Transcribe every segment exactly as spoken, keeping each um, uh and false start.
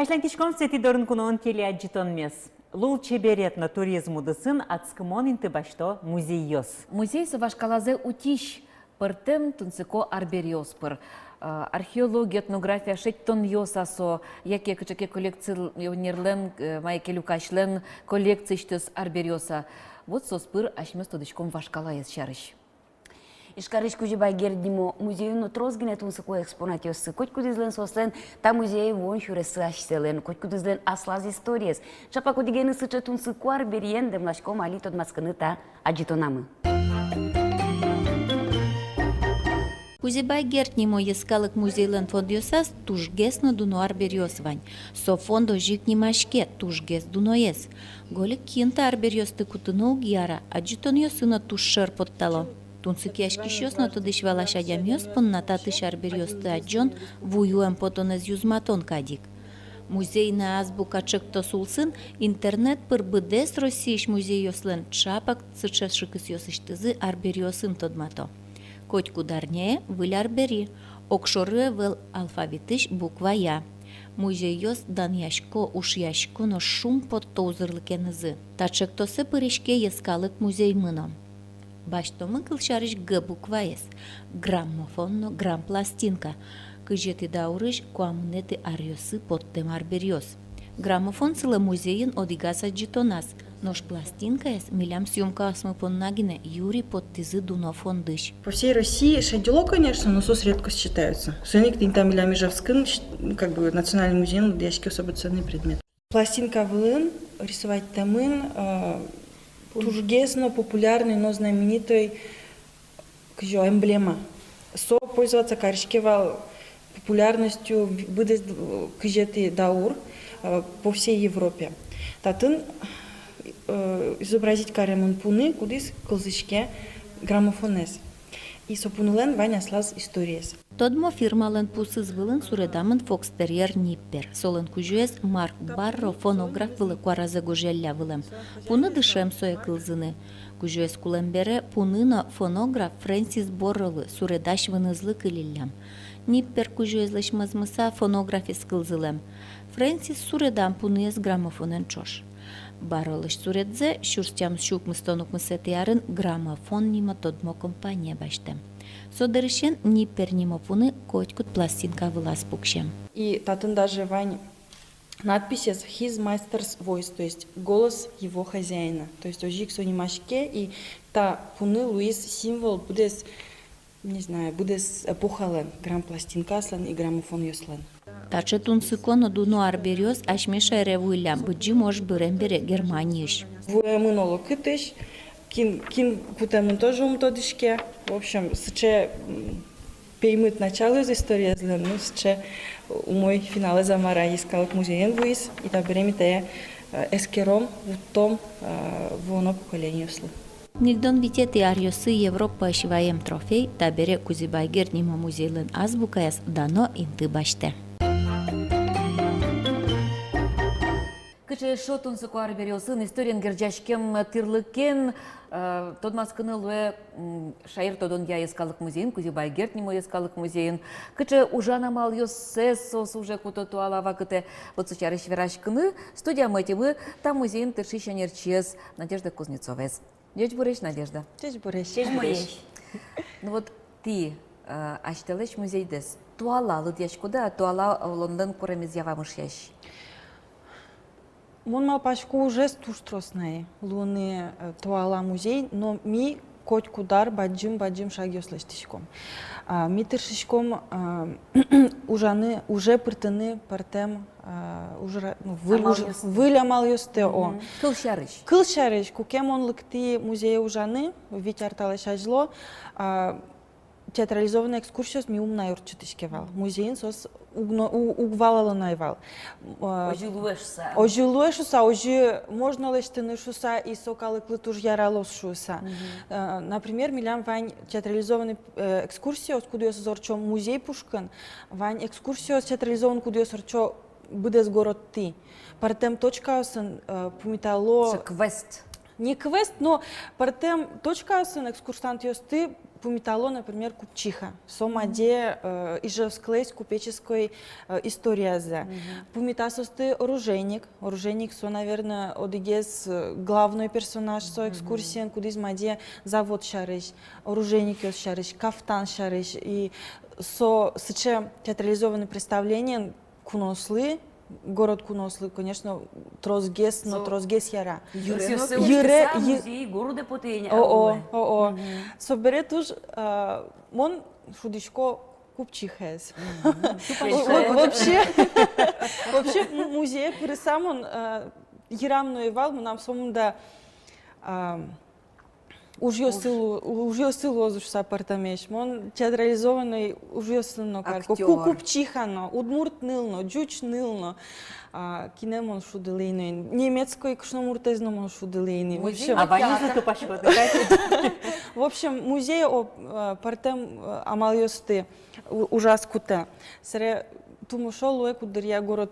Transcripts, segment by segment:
Азьланьтӥськом «Сӥзьыл дорын куноын» телеадӟытонмес. Лулчеберет но туризм удысын адскымон инты басьто музейёс. Музей — со вашкалазэ утись, пӧртэм тунсыко арбериос пыр. Э, археология, этнография шедьтонъёс-а со, яке кыӵе ке коллекционерлэн, э, мае ке люкасьлэн коллекциысьтыз арбериос-а. Вот соос пыр асьмеос тодӥськом вашкалаез сярысь. Ижкарысь Кузебай Герд нимо музейын но трос гинэ тунсыко экспонатъёссы. Котькудӥзлэн соослэн та музее вуон сюрессы асьсэлэн, котькудӥзлэн аслаз историез. Чапак одӥгеныз сыӵе тунсыко арбериен дэмласьком али тодматскыны та адӟытонамы. Кузебай Герд нимо йӧскалык музейлэн фондъёсаз тужгес но дуно арбериос вань. Со фонд озьы ик нимаське: «Тужгес дуноез». Гольык кин та арбериосты кутыны уг яра, адӟытонъёсы но туж шер поттало. Тунсыкъяськисьёс но тодӥсь-валась адямиос понна татысь арбериосты адӟон вуюэм потонэз юзматон кадь ик. «Музейная азбука» ӵектос улсын интернет пыр быдэс Россиысь музейёслэн чапак сыӵе шыкысъёсысьтызы арбериосын тодмато. Котькуд арняе выль арбери, огшоры ӧвӧл, алфавитысь буквая. Музейёс данъясько, ушъясько но шумпотто узырлыкенызы. Та ӵектосэ пыриське йӧскалык музеймы но. Басьтомы, кылсярысь, Г букваез: граммофон но грампластинка. Кызетӥ даурысь куамынэтӥ аръёсы поттэм арбериос. Граммофон сылэ музейын одӥгаз адӟытоназ, нош пластинкаез милям съёмкаосмы понна гинэ юри поттӥзы дуно фондысь. По всей России шедьыло, конечно, но соос редкость считаются. Соин ик тӥни та милям Ижевскын, щ-, как бы, Национальный музейын лыдъяське особо ценный предмет. Пластинка вылын рисоватьтэмын, э, тужгес но популярной, но знаменитой, кызьы, эмблема. Со пользоваться кариське вал популярностью в-, быдэс д-, кызетӥ даур, э, по всей Европе. Татын, э, изобразить каремын пуны, кудӥз кылзӥське граммофонэз. И со пунылэн вань аслаз историез. Тодмо фирмалэн пусыз вылын суредамын фокстерьер Ниппер. Солэн кузёез Марк Барро фонограф вылэ куаразэ гожъялля вылэм. Пуны дышем сое кылзыны. Кузёез кулэм бере, пуны но фонограф Фрэнсис Борролы, суредась вынызлы, кылиллям. Ниппер кузёезлэсь мӧзмыса фонографез кылзылэм. Фрэнсис суредам пуныез граммофонэн ӵош. Барролэсь суредзэ сюрс тямыс сю укмыстон укмысэтӥ арын «Граммофон» нимо тодмо компания басьтэм. Со дырысен Ниппер нимо пуны котькуд пластинка вылаз пуксем. И татын даже вань надписез «His Master's Voice», то есть «Голос его хозяина». То есть озьы ик со нимаське, и та пуны луиз символ быдэс, не знаю, быдэс эпохалэн грампластинкаослэн и граммофонъёслэн. Таӵе тунсыко но дуно арбериос асьме шаере вуиллям Быдӟым ож бырем бере Германиысь. Вуэмын олокытысь, кин, кин кутэмын, тоже ум тодӥське. В общем, сыӵе, м, пеймыт началоез историезлэн, ну, сыӵе умой финалэз-а, мар-а, йӧскалык музейын вуиз, и табере ми тае, э, эскером, вуттом, э, вуоно поколениослы. Ньыльдон витетӥ аръёсы Европаысь ваем трофей табере Кузебай Герд нимо музейлэн азбукаяз дано инты басьтэ. Кыӵе эшшо тунсыко арбериосын, историен герӟаськем тӥрлыкен, э, тодматскыны луэ, м, шаертодонъя йӧскалык музейын, Кузебай Герд нимо йӧскалык музейын. Кыӵе ужан амалъёссэс соос уже куто туала вакытэ. Вот со сярысь вераськыны студиямы ӧтимы та музейын тыршись ӧнерчиез Надежда Кузнецоваез. Ӟечбуресь, Надежда. Ӟечбуресь. Ӟечбуресь. Ну вот, тӥ, э, асьтэлэсь музейдэс туала лыдъяськоды-а, туала улонлэн куремезъя вамышъясь? Мон малпасько, ужез туж трос на луыны, э, туала музей, но ми котькуд ар бадӟым-бадӟым шагъёс лэсьтӥськом. А, ми тыршиськом, а, ужаны, уже пыртыны пӧртэм, а, ужра-, ну, выль уж-, амалъёсты. Выль амалъёсты, о. Мгм. Кылсярысь? Кылсярысь, куке мон лыктӥ музее ужаны, вить ар талэсь азьло, а, театрализованный экскурсиос ми ум на ортчытӥське вал. Музейын соос уг но, у-, уг валало на ӧй вал. М, э, озьы луэ шуса. Озьы луэ шуса, озьы можно лэсьтыны шуса, и со калыклы туж яралоз шуса. Мгм. Э, например, милям вань театрализованный, э, экскурсиос, кудъёсыз ортчо музей пушкын, вань экскурсиос театрализованный, кудъёсыз ортчо быдэс городтӥ. Пӧртэм точкаосын, э, пумитало. Со квест. Не квест, но пӧртэм точкаосын экскурсантъёсты пумитало, например, купчиха. Со мадэ, э, Ижевсклэсь купеческой, э, историязэ. Пумитало соосты оружейник. Оружейник со, наверное, одӥгез, э, главной персонаж со экскурсиен, кудӥз мадэ завод сярысь, оружейникъёс сярысь, кафтан сярысь. И со сыӵе театрализованный представлениен куноослы, город куноослы, конечно, тросгес но тросгес яра. Йыре, йы- музей городэ потэ ини. О, о, о, о. Собере туж, э, мон шудӥсько купчихаез. Во- вообще, вообще, м- музее пырыса мон, э, йырам но ӧй вал, мынам сомында, а, ужъёсы лу- ужъёсы луозы шуса пӧртэмесь. Мон театрализованной ужъёсын но карко. Ку- купчиха но, удмурт ныл но, ӟуч ныл но. А, кинэ мон шудылӥ ини, немецкой кышномуртэз но мон шудылӥ ини. В общем, а ваньзэ тупаськоды кадь. В общем, музей, о, э, пӧртэм, э, амалъёсты у- ужаз кутэ. Сэре тумышо луэ, куддыръя город-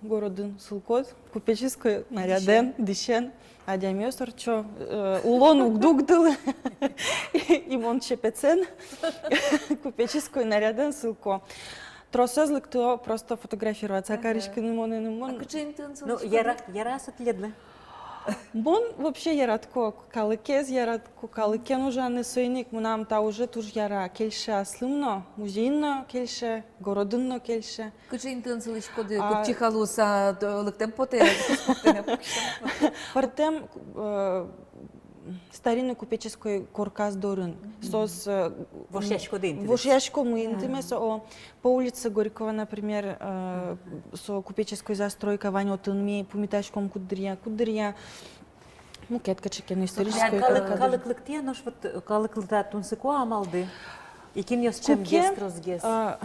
городын сылӥськод, купеческой нарядэн, дӥсен, адямиос ортчо, э, улон уг дугдылы, и мон чепецэн купеческой нарядэн сылӥсько. Тросэз лыкто просто фотографироваться кариськыны монэн, мон. А кыӵе интыын сылӥськоды? Ну, яра- яра-а со тӥледлы? Мон вообще яратӥсько калыкез, яратӥсько калыкен ужаны, соин ик мынам та уже туж яра, кельше аслым но, музейын но кельше, городын но кельше. Кыӵе интыын сылӥськоды? А, купчиха луыса, то лыктэм потэ, кыспоктэ на пуксем потэ. Пӧртэм, э, старинно-купеческой корказ дорын. Соос, э, вошъяськоды интыме. Вошъяськомы интыме, со, о, по улице Горького, например, э, со купеческой застройка вань, отын ми пумитаськом куддыръя, куддыръя. Мукет кыӵе ке но исторической. Калык, калык лыктэ, нош вот калыклы та тунсыко-а амалды? И кинъёс ӵемгес, тросгес? А,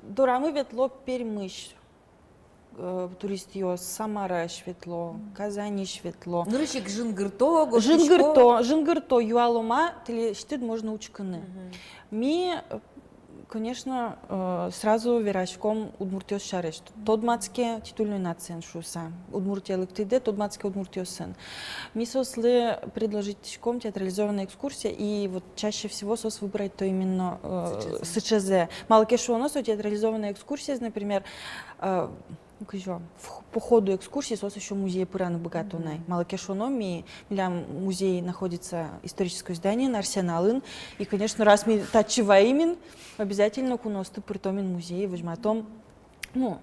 дорамы ветло Пермысь, э, туристъёс, Самараысь ветло, Казаньысь ветло. Нырысь ик жингырто, гожтӥсько. Жингырто, жингырто, юало-а, тӥлесьтыд можно учкыны. Ми, э, конечно, э, сразу вераськом удмуртъёс сярысь. Тодматске титульной нациен шуыса. Удмуртие лыктӥды, тодматске удмуртъёсын. Ми соослы предложить кариськом театрализованная экскурсия, и вот чаще всего соос выбирать каро именно, э, сыӵезэ. Малы ке шуоно, со театрализованная экскурсия, например, э, ну, кызьы, в- по ходу экскурсии соос ещё музее пыраны быгато на. Малы ке шуоно, ми- милям музей находится исторической зданиын, Арсеналын. И, конечно, раз ми татчы ваимы ини, обязательно куноосты пыртом ини музее, возьматом, ну,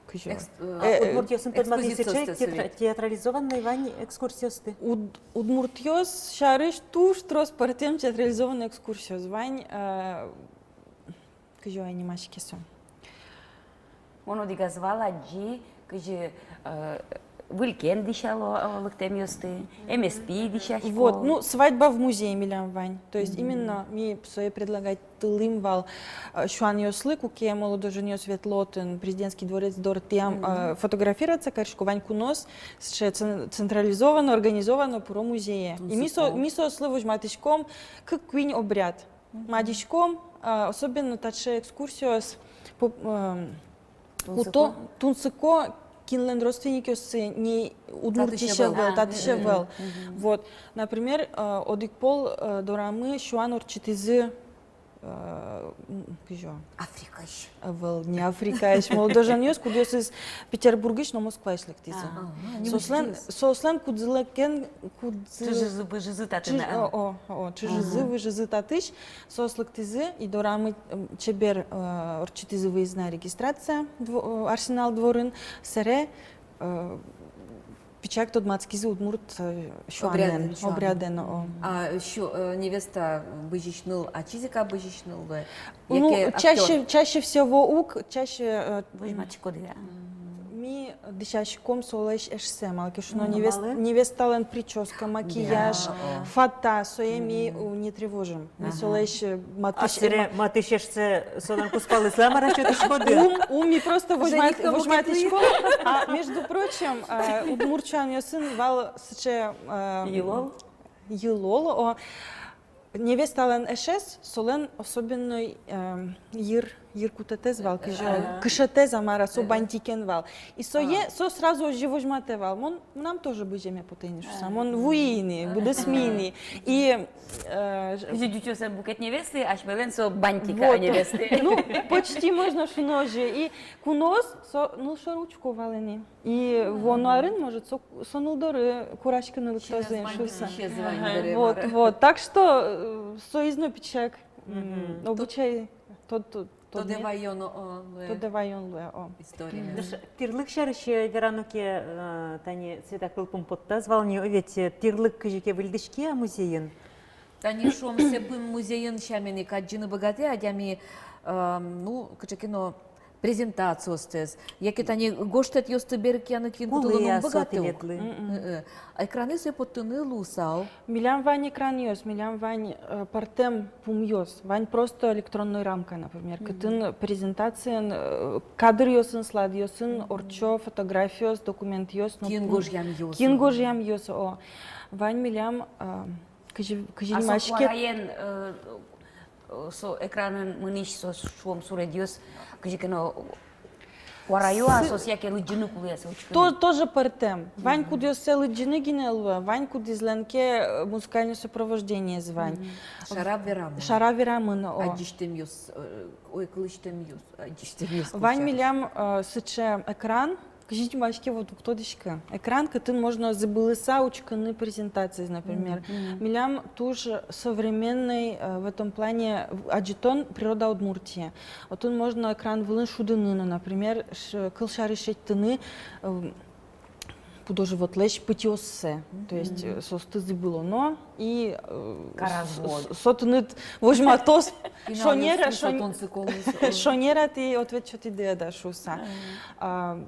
кызьы. Экс- э, э, удмуртъёсын тодматӥсь экспозициосты сыӵе театра- театрализованной вань экскурсиосты. Уд- удмуртъёс сярысь туж трос пӧртэм театрализованной экскурсиос вань, э, кызьы ай нимаське со. Мон одӥгаз вал адӟи, кызьы, э, вылькен дӥсяло, э, лыктэмъёсты, эмеспи дӥсясько. Вот, ну, свадьба в музее милям вань. То есть именно ми сое предлагать тылӥм вал, э, сюанъёслы, куке молодожёнъёс ветло отын, Президентский дворец доры, тӥям, э, фотографироваться карисько, вань куноос сыӵе цен- централизованно, организованно пыро музее. И ми со- ми соослы возьматӥськом кык-куинь обряд. Мадиськом, а, особенно таӵе экскурсиос, по- эм, тунсыко, куто- тунсыко, кинлэн родственникъёссы не удмуртысь ӧвӧл, татысь ӧвӧл. Вот, например, э, одӥг пол, э, дорамы сюан ортчытӥзы, э, м, кызьы, Африкаысь. Ӧвӧл, не Африкаысь, молодожёнъёс, кудъёсыз Петербургысь но Москваысь лыктӥзы. А, соослэн, соослэн кудзылыкен, кудзы- чыжызы-выжызы татын, чыж- а? О, о, о, чыжызы-выжызы татысь. Соос лыктӥзы, и дорамы, м, чебер, э, ортчытӥзы выездная регистрация дво- э, Арсенал дворын, сэре, э, пичак тодматскизы удмурт, э, сюанэн, обрядэн, о. А сю- э, невеста бызись ныл ачиз ик-а, бызись ныл-а? Ну, яке чаще, актёр? Чаще всего уг, чаще, э, возьматӥськоды-а? Ми дӥсяськом солэсь эшсэ, малы ке шуоно, невест- невесталэн причёска, макияж, фата, сое ми, у, не тревожим. Ми солэсь, э, матысь, а сэре ма- матысь эшсэ солэн кузпалызлы мар-а сётӥськоды? Ум, ум, ми просто возьмат- возьматӥськом. А, между прочим, э, удмурт сюанъёсын вал сыӵе, э, йылол, йылол, о, невесталэн эшез, солэн особенной, эм, йыр Йыркутэтэз вал, кызьы, кышетэз-а, мар-а, со бантикен вал. И сое, со сразу озьы возьматэ вал: мон, мынам тоже быземе потэ ини шуса. Мон вуи ини, быдэсми ини. И, э, ж- Кызьы ӟучъёслэн букет невестаез, асьмелэн со бантик, вот, невеста. Ну, почти можно шуны озьы. И куноос со нылшор учко вал ини. И вуоно арын, может, со, со ныл доры кураськыны лыктозы ини шуса. Вот, вот. Так что, э, со изно пичак, м, обычай, тод-, тод-, тодэ ваён, о, луэ. Тодэ ваён луэ, о. История. Нош тӥрлык сярысь, э, верано ке, э, тани Света кылпум поттаз вал ни, о, ведь, э, тӥрлык кызьы ке выльдӥське-а музейын? Тани шуом, Сепын музейын сямен ик адӟыны быгатэ адями, эм, ну, кыӵе ке но презентациостэс, яке тани гожтэтъёсты берыкъяны кин ке но быгатэ ук. Кулэ-а со тӥледлы? Э-э. Экранэ сое поттыны луысал. Милям вань экранъёс, милям вань, э, пӧртэм пумъёс, вань просто электронной рамка, например, кытын презентациын, э, кадръёсын, слайдъёсын ортчо фотографиос, документъёс но кин гожъямъёс. Кин гожъямъёс, о. Вань милям, э, кызьы, кызьы нимаське. А со куараен, э, э, со экранын мынӥсь, со, шуом, суредъёс кызьы ке но куараё-а соос, яке лыдӟыны кулэ-а сое учкыны? То-, тоже пӧртэм. Вань, кудъёссэ лыдӟыны гинэ луэ, вань, кудӥзлэн ке, э, музыкальной сопровождениез вань. Шара верамын. Шара верамын, о. Адӟисьтэмъёс, э, ой, кылӥсьтэмъёс, адӟисьтэмъёс. Вань милям, э, сыӵе экран, кызьы нимаське, вот уг тодӥськы. Экран, кытын можно зӥбылыса учкыны презентациез, например. Милям туж современный, э, в этом плане в-, адӟытон «Природа Удмуртии». Отын можно экран вылын шудыны но, например, ш-, кылсярысь, шедьтыны, э, пудо-животлэсь пытьыоссэ. То есть, э, соосты зӥбылоно и, э, с-, с-, со тыныд возьматоз, шонер-а, шон-, шонер-а тӥ ответ сётӥды-а шуса. А,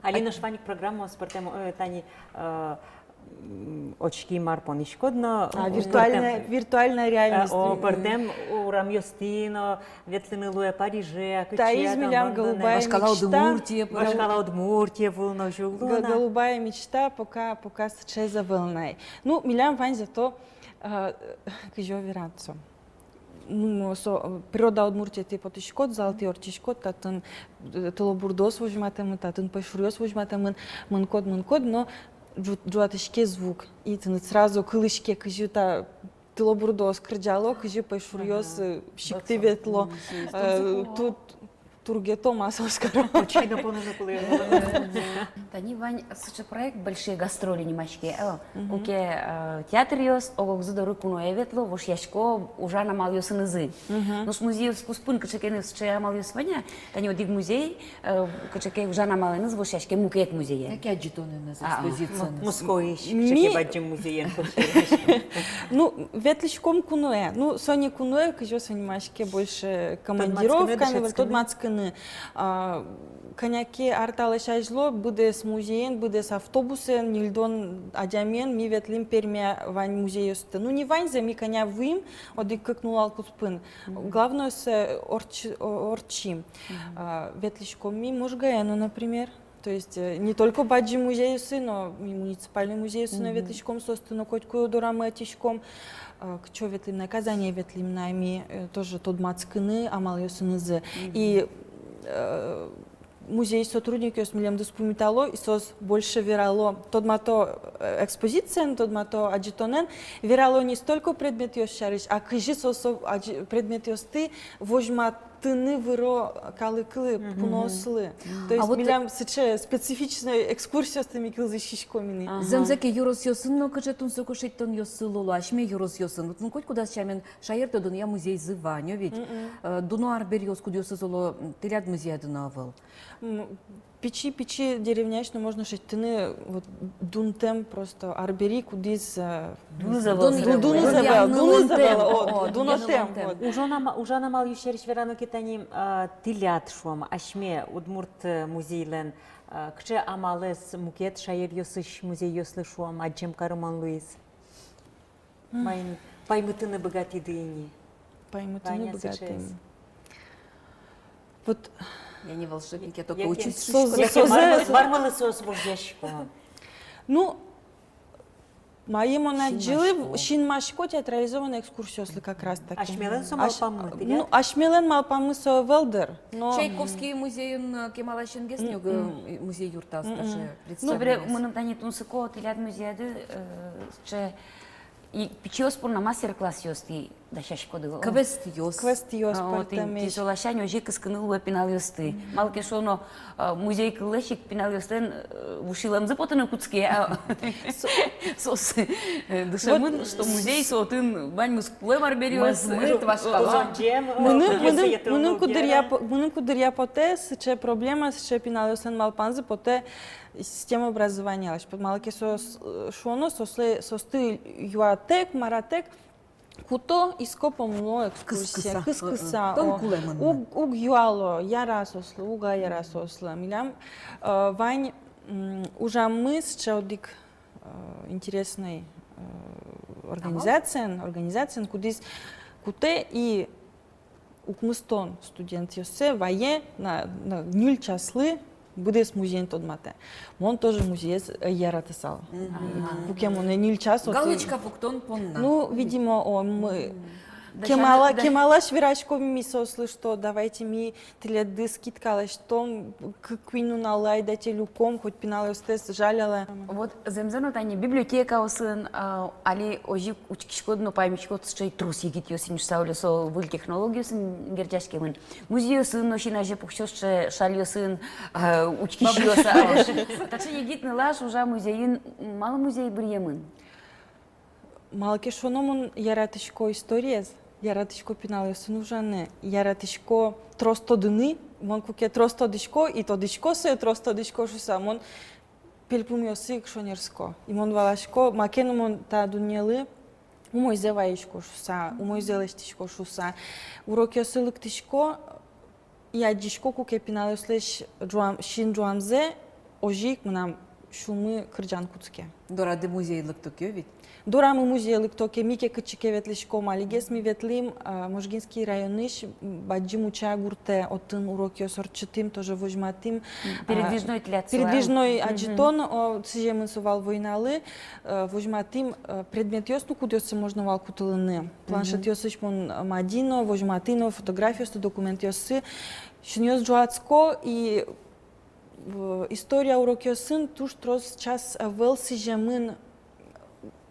Али нош вань ик программаос пӧртэм, э, тани, э, м, очки мар понӥськод но, а, виртуальная, пӧртэм, виртуальная реальность. Э, о, пӧртэм урамъёстӥ но ветлыны луэ, Париже, а, кытчы, таиз милям Лондонэ. Голубая мечта. Вашкала Удмуртие, пӧртэм. Вашкала Удмуртие вылын но озьы уг луы на. Голубая мечта пока, пока сыӵеез ӧвӧл на. Ну, милям вань зато, э, кызьы верано со. Ну, со, э, «Природа Удмуртии» тӥ потӥськод, залтӥ ортчиськод, татын, э, тылобурдоос возьматэмын, татын пӧйшуръёс возьматэмын, мынӥськод, мынӥськод, но ӝу-, ӝуатӥське звук. И тыныд сразу кылӥське, кызьы та тылобурдоос кырӟало, кызьы пӧйшуръёс, э, сиктӥ ветло, э, ту-, тургето, ма соос каро. Очки но поныны кулэ. Тани вань сыӵе проект «Большие гастроли» нимаське, э, куке, э, театръёс ог-огзы доры куное ветло, вошъясько ужан амалъёсынызы. Нош музейёс куспын кыӵе ке но сыӵе амалъёс вань-а? Тани одӥг музей, э, кыӵе ке ужан амалэныз вошъяське мукет музее. Яке адӟытонэныз, а, экспозициеныз. М-, Московысь кыӵе ке бадӟым музеен кошке. Ну, ветлӥськом куное. Ну, со не куное, кызьы со нимаське, больше командировками, тодматскыны, дышетскыны. Тодматскыны. А, кӧня ке ар талэсь азьло быдэс музеен, быдэс автобусэн, ньыльдон адямиен ми ветлӥм Перме вань музейёсты. Ну, не ваньзэ, ми кӧня вуим, одӥг-кык нунал куспын. Главное, сое ортч-, о-, ортчим. А, ветлӥськом ми Можгае но, например. То есть, э, не только бадӟым музейёсы, но и муниципальный музейёсы но ветлӥськом, соосты но котьку дорамы ӧтиськом. А, кытчы ветлӥм на, Казане ветлӥм на ми, э, тоже тодматскыны амалъёсынызы. И, э, музей сотрудникъёс милемдыз пумитало, и соос больше верало, тодмато, э, экспозициен, тодмато адӟытонэн, верало не столько предметъёс сярысь, а кызьы соос со адӟ-, предметъёсты возьматыны выро калыклы, куноослы. То есть, а вот милям сыӵе специфичной экскурсиосты ми кылзӥськиськом ини. Ага. Зэмзэ ке, ёросъёсын но кыӵе тунсыко шедьтонъёссы луо асьме ёросъёсын. Вот, ну, котькудаз сямен шаертодонъя музейзы вань, о ведь. Э, дуно арбериос, кудъёсыз оло, м, тӥляд музеяды но ӧвӧл. М, пичи-пичи деревняысь но можно шедьтыны вот дунтэм просто арбери, кудӥз, э, дуныз ӧвӧл, дун-, дуныз ӧвӧл, дуныз ӧвӧл, о, дунотэм, вот. Ужан ама-, ужан амалъёс сярысь верано ке, тани, а, тӥляд, шуом, асьме удмурт, э, музейлэн, а, кыӵе амалэз мукет шаеръёсысь музейёслы, шуом, адӟем карымон луиз? Мар ини, паймытыны быгатӥды ини? Паймытыны быгатӥм. Вот. Я не волшебник, я только учусь. Со-, со-, со-, мар-малы соос вожъясько? Ну, Мае мон адӟылӥ, синмасько театрализованной экскурсиослы как раз таки. Асьмелэн со малпаммы, тӥляд? Ну, асьмелэн малпаммы со ӧвӧл, дыр. Но Чайковский музейын, э, кемаласьгес нюгы, э, музей юртаз даже. Ну, бре, представляешь. Мыным тани тунсыко тӥляд музеяды, э, сыӵе и пичиос понна мастер-классъёсты дасяськоды. Квестъёс. Квестъёс. А, вот, пӧртэм и тӥ со ласянь озьы кыскыны луэ пиналъёсты. Малы ке шуоно, а, музей кыллэсь ик пиналъёслэн, э, вуж сюлэмзы потыны кутске, а соос, э, дышемын, вот, что музей со отын ваньмыз кулэм арбериос. Мазмыр, э, вашкала. Мыным, мыным, мыным куддыръя по-, мыным куддыръя потэ сыӵе проблема, сыӵе пиналъёслэн малпанзы потэ система образованиялэсь. Малы ке соос, э, шуоно, соослы, соосты юатэк, маратэк, куто, иско, пумло экскурсия. Кыскыса. Кыскыса, э, э. Тон о, кулэ мынны. Уг, уг юало, яра соослы, уг-а яра соослы. Милям, э, вань, м, ужаммы сыӵе одӥг, э, интересной, э, организациен, организациен, кудӥз кутэ и укмыстон студентъёссэ вае на, на ньыль часлы быдэс музейын тодматэ. Мон тоже музейез, э, яратысал. Мгм. Куке монэ ньыль час отын. Галочка пуктон понна. Ну, видимо, о, мы, кемала-, кемалась вераськом ми соослы, что давайте ми тӥледды скидка лэсьтом, к-, куинь нуналлы айдатэ люком, хоть пиналъёстэс жалялэ. Вот зэмзэ но тани библиотекаосын, а, али озьы учкиськод но паймиськод, сыӵе трос егитъёс ини шуса, оло со выль технологиосын герӟаськемын. Музейёсын но син азе пуксё сыӵе шальёсын, а, учкисьёс, а. Таӵе егит нылаш ужа музейын, малы музей быръемын? Малы ке шуоно, мон яратӥсько историез, яратӥсько пиналъёсын ужаны, яратӥсько трос тодыны, мон куке трос тодӥсько, и тодӥсько сое, трос тодӥсько шуса, мон пельпумъёсы ик шонерско. И мон валасько, маке но мон та дуннелы умойзэ вайисько шуса, умойзэ лэсьтӥсько шуса. Урокъёсы лыктӥсько и адӟисько, куке пиналъёслэсь ӝуам-, син ӝуамзэ озьы ик мынам сюлмы кырӟан кутске. Дорады музей лыкто ке ведь? Дорамы музей лыкто ке, ми ке кытчы ке ветлӥськом, алигес ми ветлӥм, а, Можгинский районысь, м, Бадӟым Уча гуртэ, отын урокъёс ортчытӥм, тоже возьматӥм, а, передвижной тӥляд со, а? Передвижной адӟытон, о, сӥземын со вал войналы, э, возьматӥм, э, предметъёс, ну, кудъёссы можно вал кутылыны. Планшетъёсысь мон, э, мадӥ но, возьматӥ но фотографиосты, документъёссы. Синъёс ӝуатско и, э, история урокъёсын туж трос час ӧвӧл сӥземын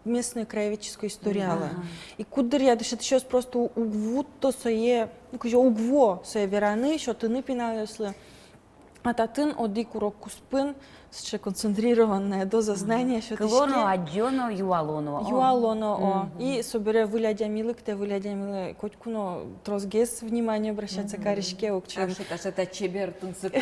местной краеведческой историялы. Ага. И куддыръя дышетӥсьёс просто у-, уг вутто сое, ну, кызьы уг вуо сое вераны, сётыны пиналъёслы. А татын одӥг урок куспын сыӵе концентрированная доза знания сётӥське. Кылоно, адӟоно, юалоно, о. Юалоно, о. Мгм. И собере выль адями лыктэ, выль адямилы котьку но тросгес внимание обращаться кариське, укчо. Таӵе, таӵе та чебер, тунсыко,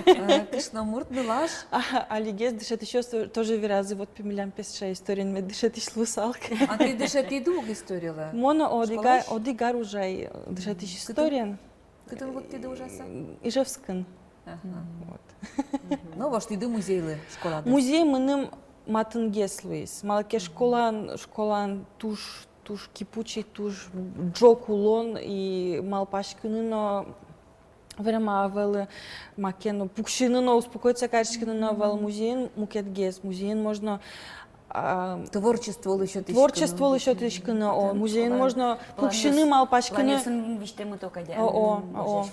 э, кышномурт нылаш. А, алигес дышетӥсьёс то-, тоже веразы, вот пе милям пе сыӵе историен мед дышетӥсь луысал ке. А тӥ дышетӥды ук историлы? Мон одӥг ар, школаысь? Одӥг ар ужай дышетӥсь историен. Кытын вуттӥды ужаса? Ижевскын. Ага. Вот. Мгм. Но воштӥды музейлы школады? Музей мыным матынгес луиз. Малы ке школаын, школаын туж, туж кипучий, туж ӝог улон, и малпаськыны но верама ӧвӧл, маке но пуксьыны но, успокоиться кариськыны но ӧвӧл. Музейын мукетгес, музейын можно, а, творчестволы сётӥськыны. Творчестволы сётӥськыны, о, музейын можно пуксьыны, малпаськыны. Планъёсын визьтэмыто кадь. О, о, о.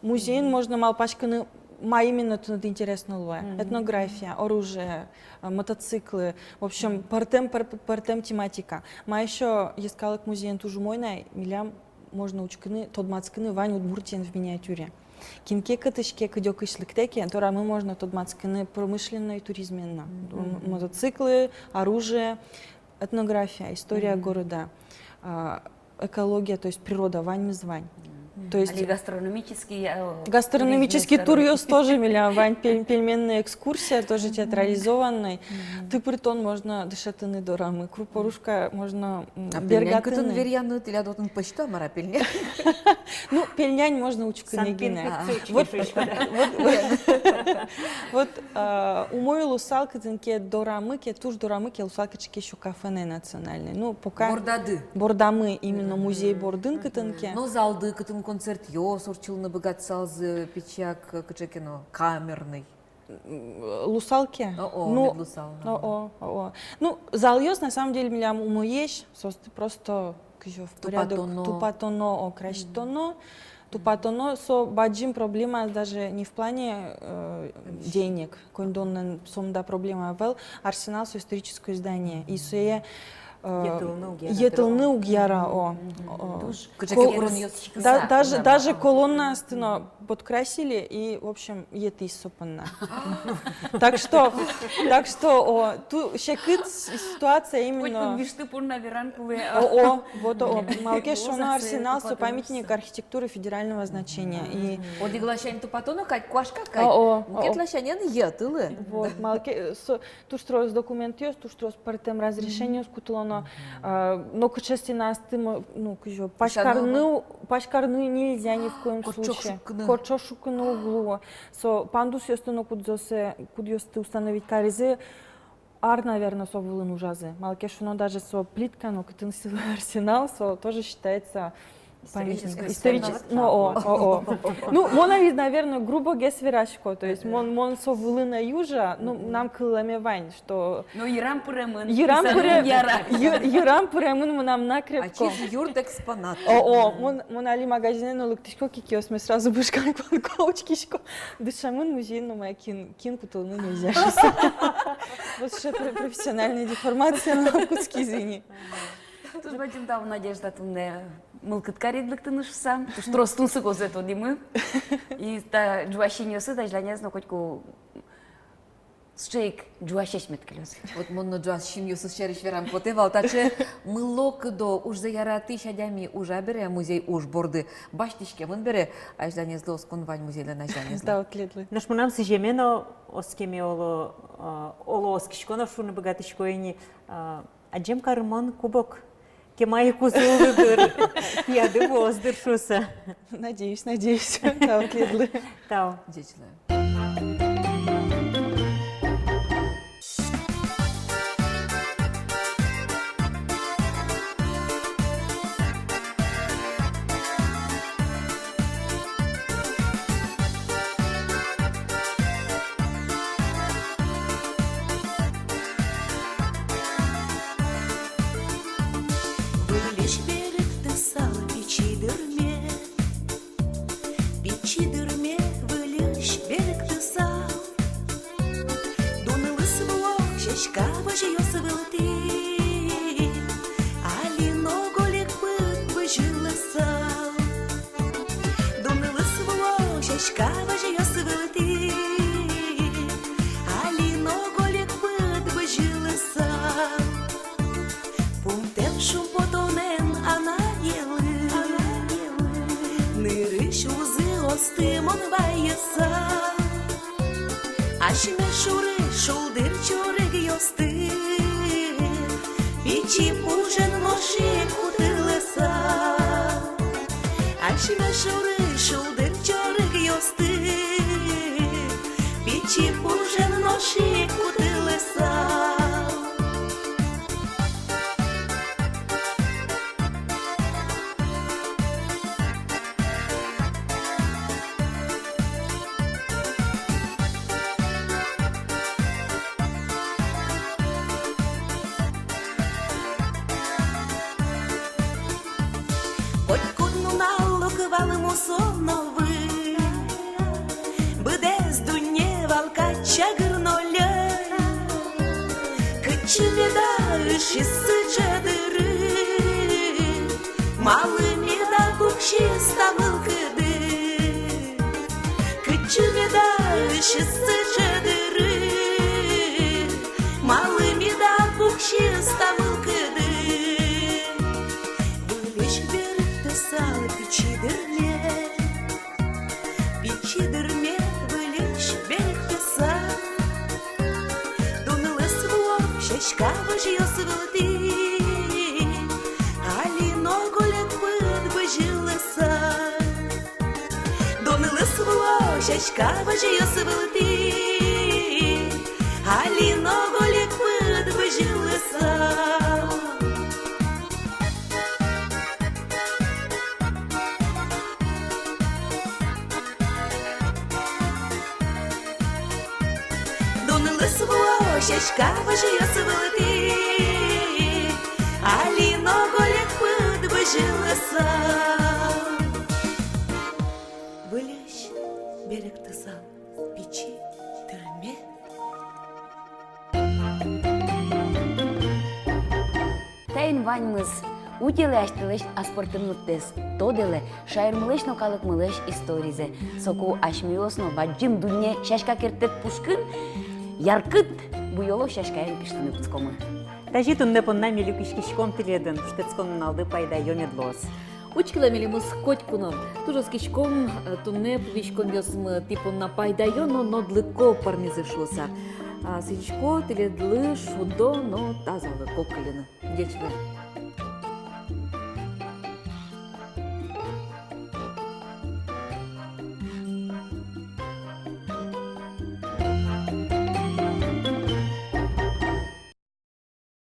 Музейын можно малпаськыны, ма именно тыныд интересно луэ. Мгм. Этнография, оружие, э, мотоциклы. В общем, пӧртэм, пӧр-, пӧртэм тематика. Ма ещё йӧскалык музейын туж умой на, милям можно учкыны, тодматскыны вань Удмуртиен в миниатюре. Кин ке кытысь ке, кыдёкысь лыктэ ке, дорамы можно тодматскыны промышленной туризмен но. Мгм. М-, мотоциклы, оружие, этнография, история города, а, экология, то есть природа, ваньмыз вань. Мгм. То есть али гастрономический, а, гастрономический туръёс тоже милям вань, пель-, пельменная экскурсия, тоже театрализованной. Мгм. Тыпыртон можно дышетыны дорамы, крупорушка можно, м, бергатыны. А пельнянь кытын веръяны, тӥляд отын пӧсьто-а, мар-а пельнянь? Ну, пельнянь можно учкыны гинэ. Санпинфекция учкыны. Вот, вот, вот, а, умой луысал кытын ке дорамы ке, туж дорамы ке луысал кыӵе ке ещё кафе, наверно, национальной. Ну, пока бордады. Бордамы, именно музей бордын кытын ке. Но залды, кытын концертъёс ортчылыны быгатысалзы, пичияк, кыӵе ке но камерный. М, лусал ке. О-о, ну, мед лусал, о-о, ага. О-о. Ну, залъёс, на самом деле, милям умоесь, соосты просто, кызьы, в порядок тупатоно. Тупатоно, о, красьтоно. Мгм. Тупатоно, со бадӟым проблема даже не в плане, э, денег. Коньдонлэн сомында проблема ӧвӧл, Арсенал со историческое здание. И сое, э, йӧтылыны уг яра, йӧтылыны уг яра, о. Мгм. О. Туж кыӵе ке куронъёс сиськыса. Да, даже, даже колоннаосты но подкрасили, и, в общем, йӧтӥз со понна. Так что, так что, о, ту секыт с-, ситуация именно. Котькуд вишты понна веран кулэ. О, о, вот, о, о. Малы ке шуоно, Арсенал со памятник архитектуры федерального значения. И одӥг ласянь тупатоно кадь, куашка кадь. О, о, о. Мукет ласянь эн йӧтылы. Вот, малы ке, э, со, туж трос документъёс, туж трос пӧртэм разрешениос кутылоно. А, нокыӵе стенаосты, ну, кызьы, паськарыны, паськарыны нельзя ни в коем случае. Кортчо шуккыны. Кортчо шуккыны уг луы. Со пандусъёсты но, кудзэ сое, кудъёсты установить каризы, ар, наверно, со вылын ужазы. Малы ке шуоно, даже со плитка но, кытын сылэ Арсенал, со тоже считается исторической, исторической, ну, о, о, о. Ну, мон али, наверно, грубогес верасько, то есть мон, мон со вылын ӧй ужа, ну, мынам кыллэме вань, что... Ну, йырам пыремын. Йырам пыре-, йы-, йырам пыремын мынам на крепко. Ачиз юрт экспонат. О, о, мон, мон али магазинэ но лыктӥсько ке, киосме сразу бышкалко, учкисько. Дышемын музейын но, мае, кин, кин кутылыны нельзя шуса. Вот что про-, профессиональная деформация, но кутскиз ини. Туж бадӟым тау, Надежда, туннэ мылкыд карид лыктыны шуса. Туж трос тунсыкозэ тодӥмы. И та ӝуась синъёсыд азьланяз но котьку сыӵе ик ӝуасесь мед кылёз. Вот мон но ӝуась синъёсыз сярысь верам потэ вал. Таӵе мылокыдо, ужзэ яратӥсь адями ужа бере, музей уж борды басьтӥськемын бере, азьланезлы оскон вань музейлэн, азьланезлы. Тау тӥледлы. Нош мынам сӥземе но оскеме, оло, а, оло, оскисько но шуыны быгатӥсько ини, а, адӟем карымон кубок. Кема ик уз улы дыр, кияды вуоз дыр шуса. Надеюсь, надеюсь. Тау тӥледлы. Тау. Ӟеч луэ. Выльысь берыктысал пичи дырме, пичи дырме выльысь берыктысал. Дунлы сыло сяська возьёс вылтӥ, али но гольык пыд бызьылысал. Дунлы сыло сяська возьёс вылтӥ, али но гольык пыд бызьылысал. Пумтэм шумпотонэн анаелы нырысь узыосты мон вайысал. Асьме шурысь шулдыр чорыгъёсты пичи пужен нош ик кутылысал. Асьме шурысь шулдыр чорыгъёсты пичи пужен нош ик кутылысал. Котькуд нунал лук вал мусо но выль, быдэс дунне вал кадь чагыр но льӧль. Кытчы меда ышиз сыӵе дыры, малы меда пуксиз та мылкыды? Кытчы меда ышиз сыӵе дыры, малы меда пуксиз та мылкыды? Выльысь берыктысал пичи дырме, пичи дырме выльысь берыктысал. Дунлы сыло сяська возьёс вылтӥ, али но гольык пыд бызьылысал. Дунлы сыло сяська возьёс вылтӥ, али но гольык пыд бызьылысал. Сяська выжыос вылтӥ али но гольык пыд бызьылыса. Выльысь берыктысал пичи тырме. Таин ваньмыз утелэ асьтэлэсь аспӧртэмлыктэс, тодэлэ шаермылэсь но калыкмылэсь историзэ. Соку асьмеос но бадӟым дунне сяська керттэт пушкын яркыт буёло сяськаен киштыны кутскомы. Тазьы туннэ понна ми люкиськиськом тӥледын, шутэтскон нуналды пайдаё мед луоз. Учкелэ милемыз котьку но. Туж оскиськом, э, туннэ пумиськонъёсмы тӥ понна пайдаё но нодлыко пӧрмизы шуыса. А, сӥзисько тӥледлы шудо но тазалыко кыльыны. Ӟеч луэ.